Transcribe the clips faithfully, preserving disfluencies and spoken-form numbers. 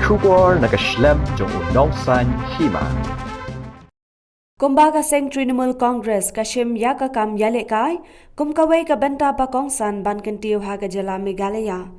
Khubor na ka shlem jong u Nongsaiñ Hima. Kumba ka seng Trinamool Congress ka shim ïa ka kam ïalehkai kum kawei ka bynta ba kongsan ban kyntiew ha ka jylla Meghalaya.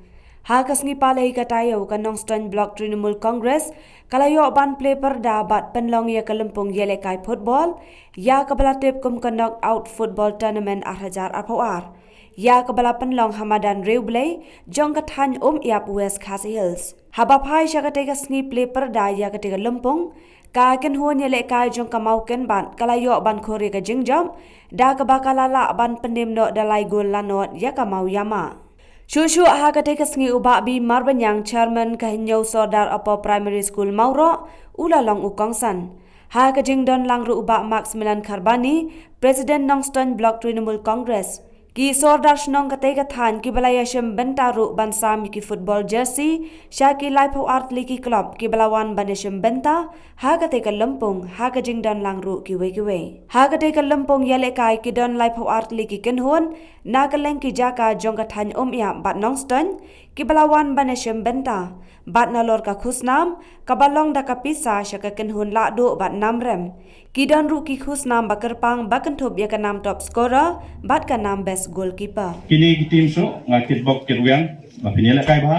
Ha ka sngi Palei ka taïew ka Nongstoiñ Block Trinamool Congress ka la ïoh ban plie pyrda bad pynlong ïa ka lympung ïalehkai football ïa kaba la tip kum ka Knockout Football Tournament ar hajar arphew ar, ïa kaba la pynlong ha madan Riewblei jong ka thaiñ Umïap, West Khasi Hills. Haba phai sha katei ka sngi plie pyrda ïa katei ka lympung, ka kynhun ïalehkai jong ka Mawkynbat ka la ïoh ban khur ïa ka jingjop da kaba ka la lah ban pynim noh da lai gol lanot ïa ka Mawiama. Shuh shuh ha katei ka sngi u Bah B Marbaniang, Chairman ka Hynñiew Sordar Upper Primary School Mawroh, u la long u kongsan. Ha ka jingdon lang ruh u Bah Maximilian Kharbani, President Nongstoiñ Block Trinamool Congress. Ki sordar shnong katei ka thaiñ kiba la ïashim bynta ruh ban sam ïa ki football jersey sha ki laiphew ar tylli ki club kiba la wan ban ïashim bynta ha katei ka lympung, ha ka jingdon lang ruh kiwei kiwei. Ha katei ka lympung ïalehkai ki don laiphew ar tylli ki kynhun na kylleng ki jaka jong ka thaiñ Umïap bad Nongstoiñ kiba la wan ban ïashim bynta. Bad nalor ka khusnam kaba long da ka pisa sha ka kynhun Lahduh bad Namrem, ki don ruh ki khusnam ba kyrpang ba kynthup ïa ka nam top scorer bad ka nam best goalkeeper. Kine ki team shuh nga kitbok kitrwiang ba phin ïalehkai bha,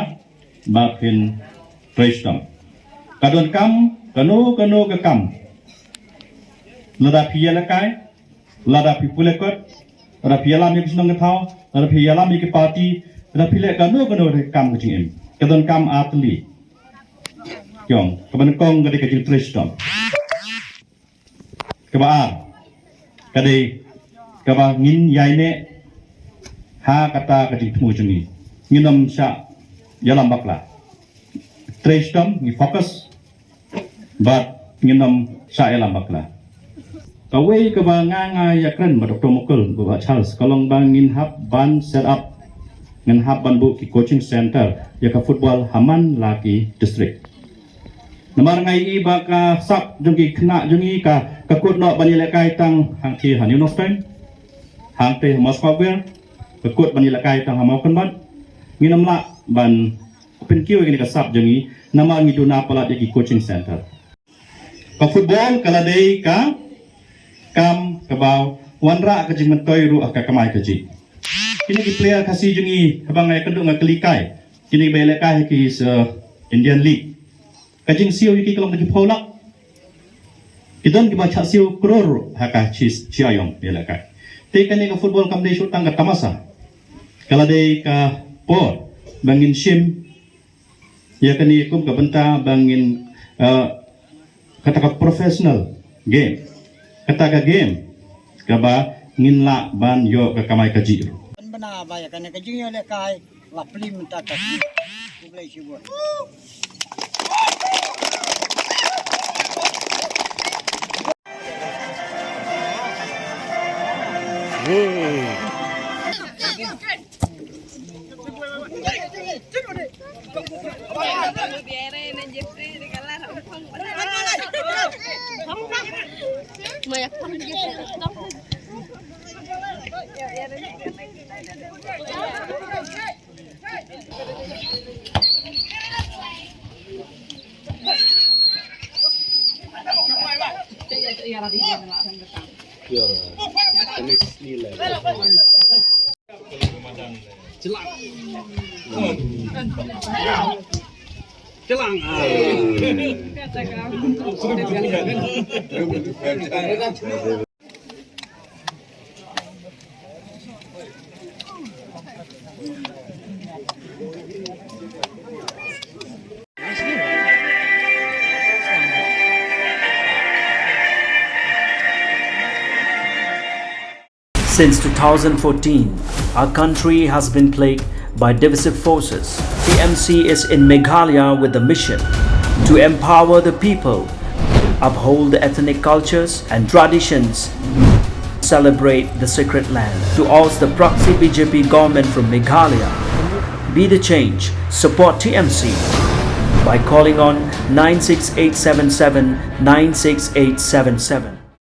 ba phin trei shitom. Ka donkam kano kano ka kam, lada phi ïalehkai, lada phi pule kot, lada phi ïalam ïa ki shnong ki thaw, lada phi ïalam ïa ki party, lada phi leh kano kano ka kam ka jingim, ka donkam ar tylli. Ki ong kaba nyngkong ka dei ka jingtrei shitom. Kaba ar ka dei kaba ngin ïaineh ha kata ka jingthmu jong ngi. Ngin ym shah ïalam bakla. Trei shitom, ngi focus bad ngin ym shah ïalam bakla. Kawei kaba nga nga ïakren bad Doctor Mukul, bad Bah Charles, ka long ba ngin hap ban set up, ngin hap ban buh ki coaching center ïa ka football ha man la ki district. Namar nga ïohi ba ka sap jong ki khynnah jong ngi ka, ka kut noh ban ïalehkai tang hangtei ha New Nongstoiñ, hangtei ha Mawkynbat, ka kut ban ïalehkai tang ha Mawkynbat. Ngin ym lah ban pynkiew ïa kane ka sap jong ngi namar ngi duna palat ïa ki coaching center. Ka football ka la dei ka kam kaba wanrah ka jingmyntoi ruh ha ka kamai kajih. Kine ki player Khasi jong ngi haba nga ïakynduh nga kylli kai, kine kiba ïalehkai ha ki, uh, Indian League, ka jingsiew ïa ki ka long da ki phew lak. Ki don kiba shah siew klur ha ka shi, shi aïom ïalehkai. Te kane ka football kam dei shuh tang ka tamasa. Ka la dei ka por ba ngin shim ïa kane kum ka bynta ba ngin, uh, kata ka professional game, kata ka game kaba ngin lah ban ïoh ka kamai kajih ruh. Ban bna ba ïa kane ka jingïalehkai la plie mynta ka sngi. Khublei shibun. Since two thousand fourteen, our country has been plagued by divisive forces. T M C is in Meghalaya with the mission to empower the people, uphold the ethnic cultures and traditions, celebrate the sacred land. To oust the proxy B J P government from Meghalaya, be the change, support T M C by calling on nine six eight seven seven nine six eight seven seven.